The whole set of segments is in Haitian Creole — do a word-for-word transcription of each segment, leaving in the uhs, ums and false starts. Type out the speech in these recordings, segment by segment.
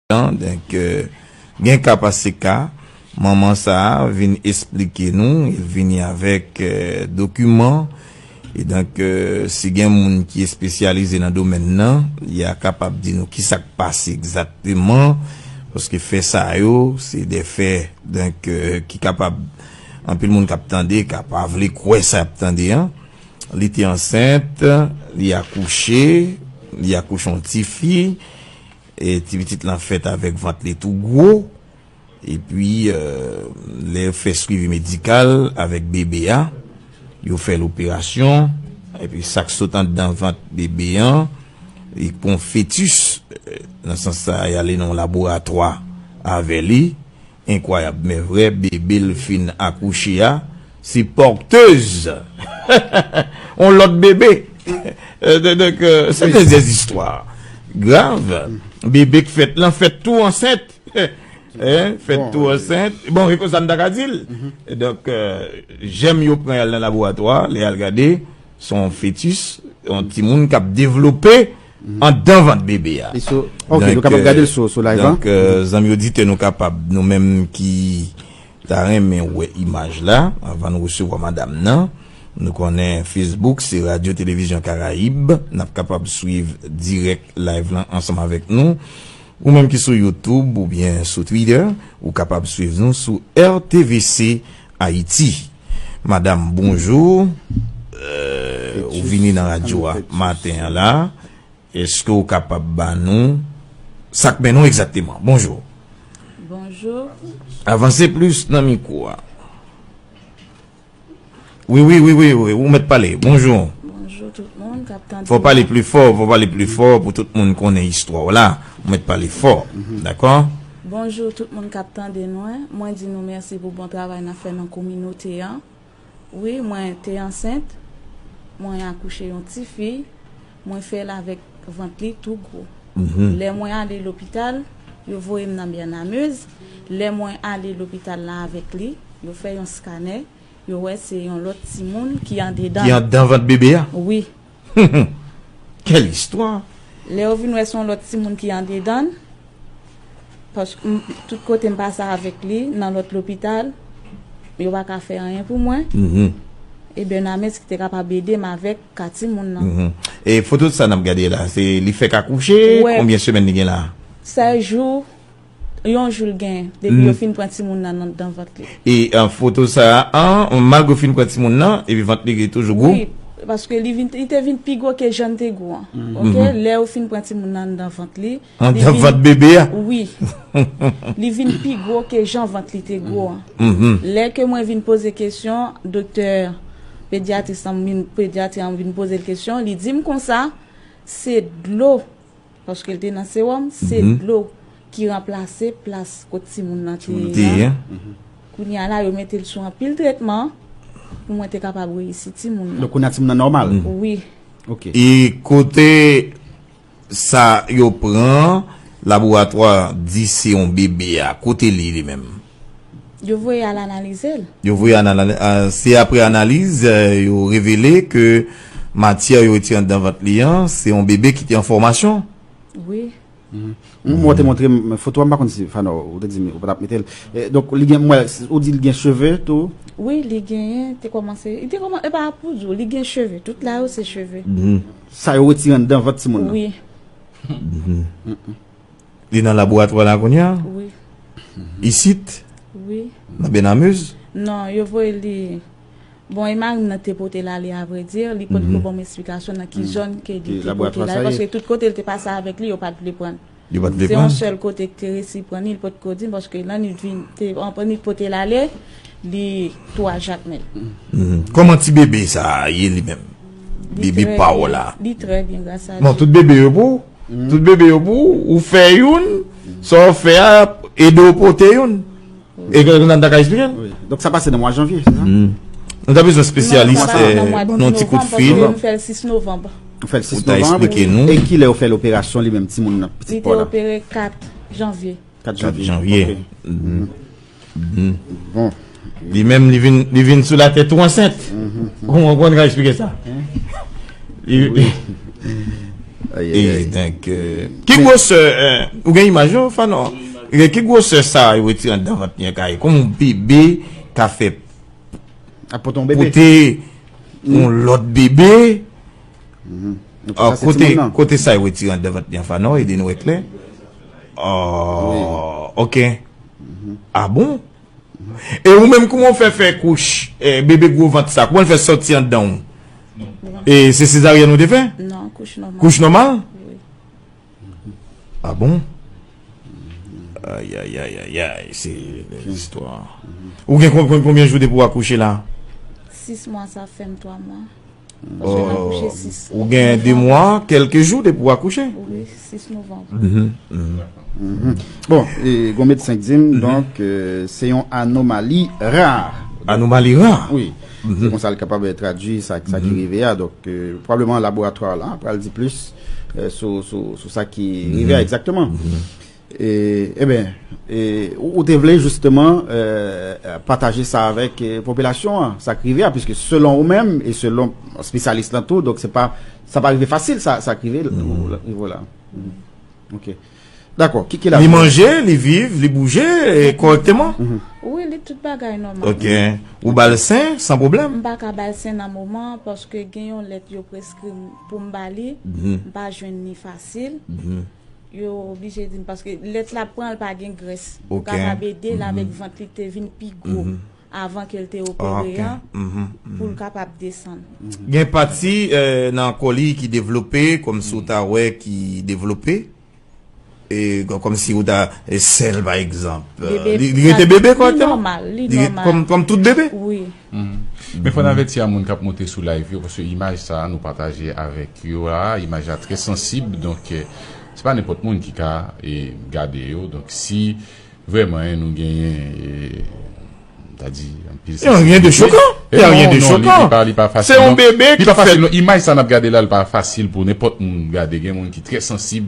Donk, euh, gen ka pase ka, manman sa a vin esplike nou, li vini avèk, euh, dokiman. E donk, euh, si gen moun ki espesyalize nan domèn nan, li a kapab di nou ki sa k pase egzakteman, paske fè sa yo, se de fè, donk, euh, ki kapab, anpil moun k ap tande, ka pa vle kwè sa y ap tande an. Li te ansent, li akouche, li akouche yon tifi, e ti pitit lan fèt avèk vant li tou gwo. Epi, euh, lè yo fè swivi medikal avèk bebe a, yo fè l operasyon, epi sa k sot anndan vant bebe an, li pran fetis, euh, nan sans sa, y ale nan yon laboratwa avè li. Enkwayab, men vrè, bebe l fin akouche a, se pòtez. On lòt bebe. Euh, de- Donk, euh, se de zistwa grav. Bebe k fèt lan, fèt tou ansent. Hein, fèt tou ansent. Bon, e konsa n ta ka di l. E donk, euh, jèm yo pran y al nan laboratwa, lè y al gade, se yon fetis, yon timoun k ap devlope anndan vant bebe a. Li sou- ok, Donk, nou kapab gade l euh, sou, sou live, donk, hein? Euh, zanmi oditè, nou kapab, nou menm ki ta renmen wè imaj la, anvan nou resevwa madanm nan, nou konnen Facebook, se Radio Télévision Caraïbe, n ap kapab swiv dirèk live lan ansanm avèk nou. Ou menm ki sou YouTube oubyen sou Twitter, ou kapab swiv nou sou R T V C Haïti. Madanm, bonjou. Euh, ou vini nan radyo a maten an la. Èske ou kapab ba nou sa k mennen w egzakteman? Bonjou. Bonjou. Avanse plis nan mikwo a. Wi, wi, wi, wi, wi, ou mèt pale. Bonjou. Bonjou tout moun k ap tande. Fò w pale pli fò, fò w pale pli fò pou tout moun konnen istwa w la. Ou mèt pale fò. Dakò? Bonjou tout moun k ap tande nou, hein. Mwen di nou mèsi pou bon travay n ap fè nan kominote an. Wi, mwen te ansent. Mwen akouche yon tifi. Mwen fè l avèk vant li tou gwo. Lè mwen ale lopital, yo voye m nan Bènamez. Lè mwen ale lopital la avèk li, yo fè yon skanè. Yo wè se yon lòt timoun ki andedan. Ki andedan vant bebe a? Wi. Kèl istwa! Lè yo vin wè se yon lòt timoun ki andedan l, paske m- tout kote m pase avèk li, nan lòt lopital, yo pa ka fè anyen pou mwen. E Bènamez ki te kapab ede m avèk ka timoun nan. E foto sa n ap gade la, se li fèk akouche? Konbyen semèn li gen la? Sèz jou, yon jou l gen, depi yo fin pran timoun nan anndan vant li. E, euh, foto sa a, malgre yo fin pran timoun nan, epi vant li toujou gwo? Wi, paske li vin, li te vin pi gwo ke jan l te gwo an. Oke, lè yo fin pran timoun nan anndan vant li, Anndan vant bebe a? Wi. Li vin pi gwo ke jan vant li te gwo an. Lè ke mwen vin poze kesyon, doktè pedyatris lan vin, pedyatri an vin poze l kesyon, li di m konsa, se dlo, paske l te nan sewòm, se dlo ki ranplase plas kot timoun nan te ye an. Kounye a la, yo mete l sou anpil tretman pou mwen te kapab reyisi timoun nan. Donk, kounye a timoun nan nòmal? Wi. Ok. E kote sa yo pran, laboratwa di se yon bebe a, kote li, li menm? Yo voye al analize l. Yo voye al analize, se apre analiz, euh, yo revele ke matyè yo retire anndan vant li an, se yon bebe ki te an fòmasyon. Wi. Mwen te montre m foto a, m pa konn si Fano ou te di m ou pa t ap mete l. Eh, donk, li gen, mwen, ou di li gen cheve tou? Wi, li genyen, te kòmanse, li te kòmanse, e pa pou di w, li gen cheve, tout la yo se cheve. Sa yo retire anndan vant timoun nan? Wi. Li nan laboratwa la kounye a? Wi. Isit? Wi. Nan Bènamez? Non, yo voye li. Bon, e mari m nan te pote l ale, avrèdi, li potko ban m esplikasyon nan ki zòn ke li te pote l ale, paske tout kote l te pase avèk li, yo pa t vle pran l. Yo pa t vle pran l? Se yon sèl kote ki te resi pran li, li potko di m, paske lè li vin, te, anpwen li pote l ale, li twa Jakmèl. Kòman ti bebe sa a ye li menm? Bebe pa w la. Li trè byen, gras a Dye. Non, tout bebe yo pou ou. Tout bebe yo pou ou. Ou fè youn, sa w fè a, ede w pote youn. E ke nou ta ka eksplike l? Wi. Donk, sa pase nan mwa janvye, se sa? Nou ta bezwen espesyalis, eh, ban nou ti kout fil. Paske nou fè l sis novanm. Ou fè l sis novanm. Ou ta eksplike nou. E kilè yo fè l operasyon li menm, timoun nan, pitit pa w la? Li te opere kat janvye. Kat janvye. Kat janvye. Ok. Bon. Li menm, li vin, li vin sou latè tou ansent. Ou konprann, ka eksplike sa? Li- Ayayay. Donk, euh, ki gwosè, euh, ou gen imaj yo, Fanò? Ki gwosè sa yo retire anndan vant li an ka ye? Kòman yon bebe ka fè Ap pote yon bebe. Pote yon lòt bebe? Mhm. Ah, Sa se kote, timoun nan. Kote sa yo retire anndan vant li an, Fanò? Ede nou wè klè. Oh, ok. Ah bon? E ou menm, kouman w fè fè kouch, eh, bebe gwo vant sa? Kouman l fè sòti anndan w? E se sezaryèn ou te fè? Non, kouch nòmal. Kouch nòmal? Wi. Ah bon? Ay, ay, ay, ay, ay, se listwa. Ou gen kon- kon- konbyen jou depi w akouche la? Sis mwa, sa fè m twa mwa. Paske m akouche sis. Ou gen de mwa, kèlke jou depi w akouche? Wi, sis novanm. Mhm, mhm. Mhm. Bon, e, gon medsen k di m, donk, euh, se yon anomali ra. Anomali ra? Wi. Se konsa l kapab tradui sa, sa ki rive a. Donk, euh, pwobableman laboratwa la pral di plis, euh, sou, sou, sou sa ki rive a egzakteman. E, eben, e, ou, ou te vle jisteman, euh, pataje sa avèk, euh, popilasyon an, sa k rive a, piske selon ou menm e selon espesyalis lan tou, donk se pa, sa pa rive fasil, sa, sa k rive, rive la. Ok. Dakò, ki, ki la. Li manje, li viv, li bouje, e, kòrèkteman? Wi, li tout bagay nòmal. Ok. Ou ba l sen, san pwoblèm? M pa ka ba l sen nan moman, paske gen yon lèt yo preskri m pou m ba li. M pa jwenn li fasil. Yo oblije di m, paske lèt la pran l pa gen grès. Ou Ok. Kapab ede l avèk vant li te vin pi gwo avan ke l te opere an, pou l kapab desann. Gen pati, eh, nan kò li ki devlope, kòmsi ou ta wè ki devlope. E kò- kòmsi ou ta, eh, sèl, pa egzanp. Eh, Bebe li, li pa- rete bebe li kòrèkteman? Nòmal, li Li rete nòmal. Kòm, kòm tout bebe? Wi. Men fò n avèti a moun k ap monte sou live yo, paske imaj sa a nou pataje avèk yo a, imaj la trè sansib, donk, eh, se pa nenpòt moun ki ka, eh, gade yo. Donk, si vrèman, eh, nou genyen, eh, ta di, anpil Y a rien de choquant. Y a rien de choquant. Li pa, li pa fasil. Se yon Non. bebe Li ki pa fasil. fèt. Non, imaj sa n ap gade la, li pa fasil pou nenpòt moun gade. Gen moun ki trè sansib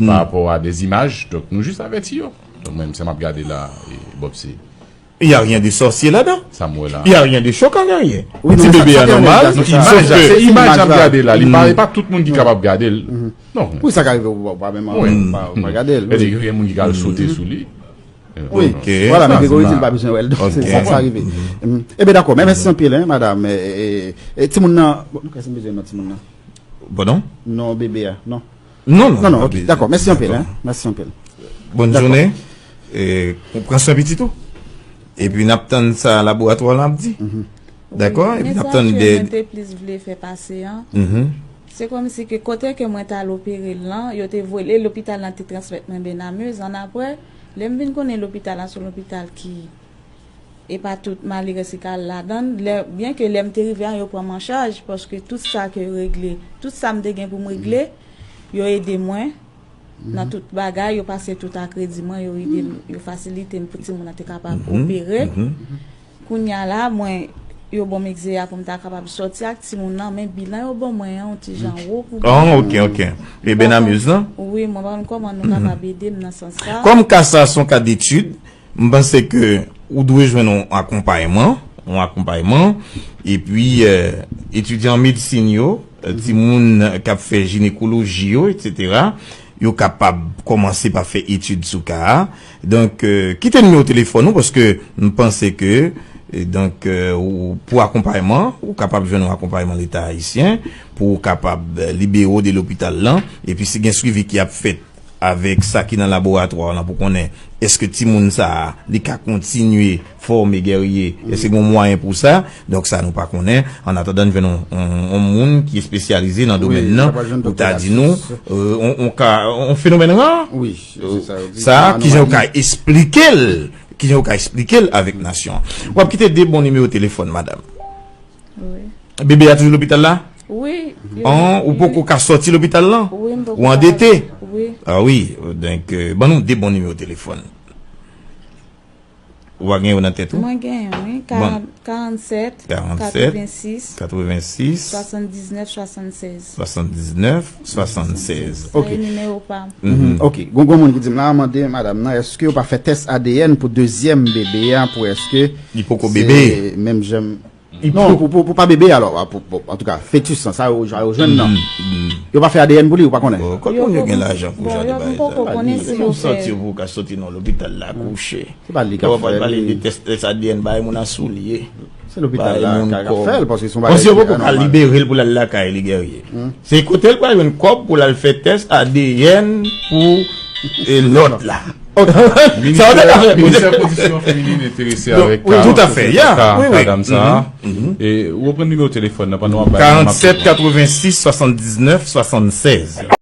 pa rapò a des images. Donk, nou jis avèti yo. Donk, menm sa m ap gade la, eh, Bob, se Il y a rien de sorcier là-dedans. Sa m wè la. Il y a rien de choquant derrière. Wi, Ti non, bebe sa- a sa te nòmal, yon li imaj Non, la. sòf se ke imaj sa m la. gade la. Li pa, Mm. e pa tout moun ki kapab gade l. Non. Wi, sa ka rive ou pa, ou pa menm Wi. ou pa, ou pa gade l. Èdi gen moun ki ka sote sou li. Wi, Ok. vwala, men Sa, Gregory sa. Di l pa bezwen wè l, donk Ok. se sa k rive. Mm. Eben, dakò, men mèsi anpil, hein, madam. E, e, e, e, timoun nan, bon, nou kwè si m bezwen non timoun nan. Bon, non? Non, bebe a, non. Non, non. Non, non, ok, dakò, mèsi anpil, hein, mèsi anpil. Bonn Dakò. jounen. E, ou pran swen pitit ou. Epi n ap tann sa laboratwa la ap di. Dakò? Epi Men n ap sa tann ke de. Mwen te plis vle fè pase an, Mhm. se kòmsi ke kote ke mwen t al opere l lan, yo te voye, lopital lan te transmèt mwen Benamuz. Annapre, lè m vin konnen lopital lan se yon lopital ki, e pa tout malere ki ka al ladan l, lè, byen ke lè m te rive an, yo pran m an chaj, paske tout sa ke yo regle, tout sa m te gen pou m regle, yo ede mwen nan tout bagay, yo pase tout a kredi mwen, yo ede m, yo fasilite m pou timoun nan te kapab opere. Kounye a la, mwen, yo ban m egzè a pou m ta kapab sòti ak timoun nan, men bilan yo ban mwen an, yon ti jan wo pou Oh, ok, ok. E Benamuz lan? Wi, mwen pa konn kòman nou kapab ede m nan sans sa. Kòm ka sa se yon ka detid, m panse ke ou dwe jwenn yon akonpayman, yon akonpayman, epi, eh, etidyan medsin yo, eh, timoun k ap fè jinekoloji yo, etsetera, yo kapab kòmanse pa fè etid sou ka a. Donk, eh, kite nimewo telefòn ou, paske m panse ke, eh, donk, eh, ou, pou akonpayman, ou kapab jwenn yon akonpayman Leta ayisyen, pou w kapab, eh, libere w de lopital lan, epi si gen swivi ki ap fèt avèk sa ki nan laboratwa w lan pou konnen èske timoun sa a, li ka kontinye fòme gèrye, èske gen mwayen pou sa, donk sa nou pa konnen. Annatandan, n jwenn yon, yon, yon moun ki espesyalize nan domèn nan, pou ta di nou, eh, on, on ka, on fenomèn ra, Wi, se sa. sa, kijan yo ka esplike l, kijan yo ka esplike l avèk nasyon an. W ap kite de bon nimewo telefòn, madanm. Wi. Bebe a toujou lopital la? Wi. An, ou poko ka sòti lopital lan? Wi, m poko Ou andete? Wi. Ah wi, donk, euh, ban nou de bon nimewo telefòn. Ou pa gen yo nan tèt ou? Mwen gen yon, wi. Karann- karannsèt, karannsèt, katrevensis, katrevensis, swasanndiznèf, swasanndiznèf, swasanndiznèf, swasanndiznèf, swasanndiznèf. Ok. Se nimewo pa m. Mhm. Ok. Gon, gon moun ki di m la, mande madanm nan, èske yo pa fè tès A D N pou dezyèm bebe a, pou èske Li poko se bebe. Menm jan. Non, pou, pou, pou pa bebe, alò, pou, pou, antouka, fetis lan, sa yo, sa yo jwenn nan. Yo pa fè A D N pou li, ou pa konnen? Bon, kot moun yo gen lajan pou jan de bagay sa? Bon, yo poko konnen si yo fè. Sòti pou ka soti nan lopital la kouche. Se pa li k ap fè. Pale de tès, tès A D N, bay moun an soulye. Se lopital la ka fè l, paske se yon bagay. Paske yo poko ka normal. Libere l pou l al lakay li, Guerrier. Se kote l pral jwenn kòb pou l al fè tès A D N pou e, lòt la. Sa w te ka fè. Ministè Pwodiksyon Feminin enterese Donk, avèk wi, ka, tout à fait, yeah. ka, Wi, ka wi. Dam sa a. E ou pran nimewo telefòn nan pandan w ap bay moun ap Karant sèt, katrevensis, swasanndiznèf, swasannsèz.